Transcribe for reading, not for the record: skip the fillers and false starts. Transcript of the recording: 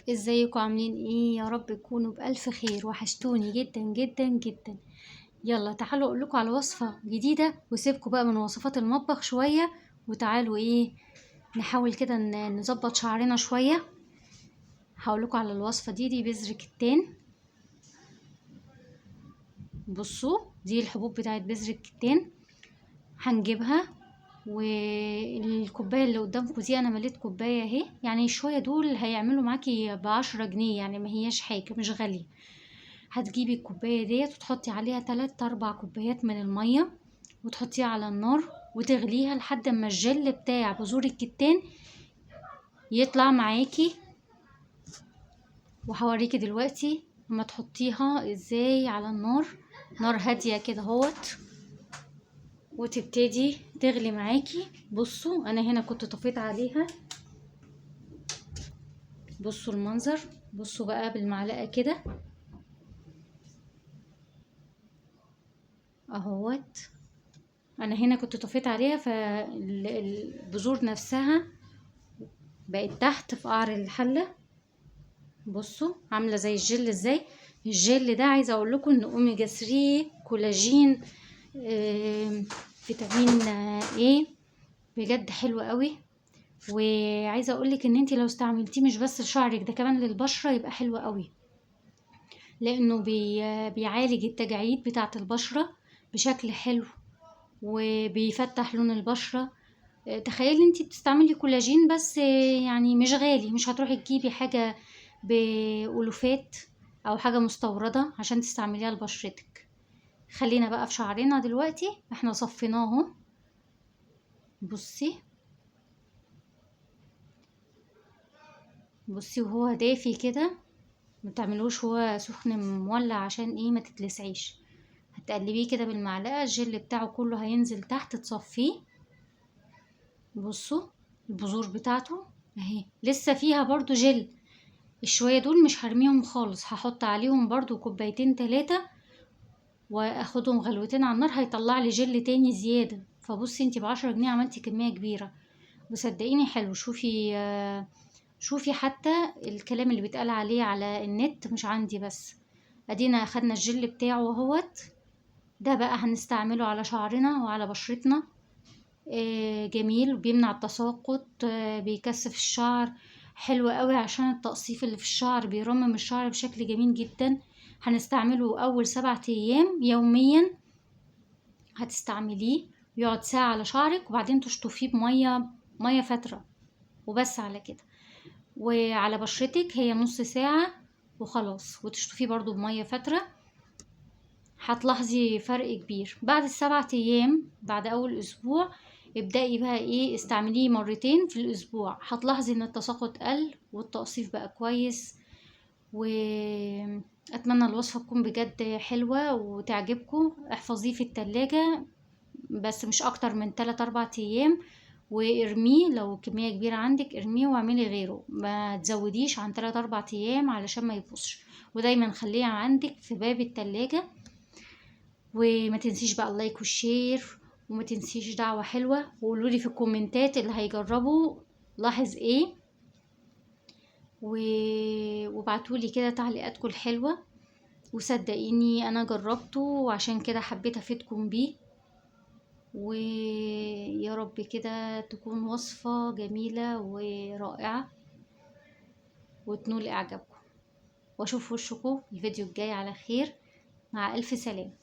ازيكم عاملين ايه؟ يا رب تكونوا بألف خير. وحشتوني جدا جدا جدا. يلا تعالوا اقول لكم على وصفة جديدة، وسيبكم بقى من وصفات المطبخ شوية وتعالوا ايه نحاول كده نظبط شعرنا شوية. هقول لكم على الوصفة دي، دي بذر كتان. بصوا دي الحبوب بتاعت بذر الكتان، هنجيبها. والكوبايه اللي قدامكم دي انا مليت كوباية اهي، يعني شوية دول هيعملوا معاكي ب10 جنيه، يعني ما هياش حاجة، مش غالية. هتجيبي الكوباية ديت وتحطي عليها 3-4 كوبايات من المية، وتحطيها على النار وتغليها لحد ما الجل بتاع بذور الكتان يطلع معاكي. وهوريكي دلوقتي اما تحطيها ازاي على النار، نار هادية كده اهوت، وتبتدي تغلي معاكي. بصوا انا هنا كنت طفيت عليها، بصوا المنظر، بصوا بقى بالمعلقه كده اهوت. انا هنا كنت طفيت عليها فالبذور نفسها بقت تحت في قعر الحلة. بصوا عامله زي الجل ازاي. الجل ده عايزه اقول لكم ان اوميجا 3، كولاجين، فيتامين ايه، بجد حلو قوي. وعايزه اقول لك ان انت لو استعملتيه مش بس لشعرك، ده كمان للبشره يبقى حلو قوي، لانه بيعالج التجاعيد بتاعه البشرة بشكل حلو، وبيفتح لون البشرة. تخيلي انت بتستعملي كولاجين بس، يعني مش غالي، مش هتروحي تجيبي حاجة بألوفات او حاجة مستورده عشان تستعمليها لبشرتك. خلينا بقى في شعرنا دلوقتي، احنا صفيناه اهو. بصي وهو دافي كده، ما تعملوش هو سخن مولع عشان ايه ما تتلسعيش. هتقلبيه كده بالمعلقه، الجل بتاعه كله هينزل تحت، تصفية. بصوا البذور بتاعته اهي لسه فيها برضو جل. الشويه دول مش هرميهم خالص، هحط عليهم برضو كوبايتين 3 واخدهم غلوتين على النار، هيطلع لي جل تاني زيادة. فبصي انتي ب10 جنيه عملتي كمية كبيرة، وصدقيني حلو. شوفي حتى الكلام اللي بيتقال عليه على النت، مش عندي بس. ادينا اخدنا الجل بتاعه اهوت، ده بقى هنستعمله على شعرنا وعلى بشرتنا. جميل، وبيمنع التساقط، بيكثف الشعر، حلو قوي عشان التقصيف اللي في الشعر، بيرمم الشعر بشكل جميل جدا. هنستعمله اول 7 ايام يوميا، هتستعمليه يقعد ساعة على شعرك، وبعدين تشطفيه بمية، مية فترة وبس على كده. وعلى بشرتك هي نص ساعة وخلاص، وتشطفيه برضو بمية فترة. هتلاحظي فرق كبير بعد ال7 ايام. بعد اول اسبوع ابدأي بقى ايه، استعمليه مرتين في الاسبوع، هتلاحظي ان التساقط قل والتقصيف بقى كويس. واتمنى الوصفة تكون بجد حلوة وتعجبكم. احفظيه في التلاجة بس مش اكتر من 3-4 ايام، وارميه لو كمية كبيرة عندك، ارميه واعملي غيره، ما تزوديش عن 3-4 ايام علشان ما يبوظش. ودايما خليه عندك في باب التلاجة. وما تنسيش بقى ال like وال share، وما تنسيش دعوة حلوة، وقولوا لي في الكومنتات اللي هيجربوا لاحظ ايه، وابعتوا لي كده تعليقاتكم الحلوة. وصدقيني انا جربته وعشان كده حبيت افيدكم بيه، ويا رب كده تكون وصفة جميلة ورائعة وتنول اعجابكم. واشوف وشكم الفيديو الجاي على خير، مع الف سلامة.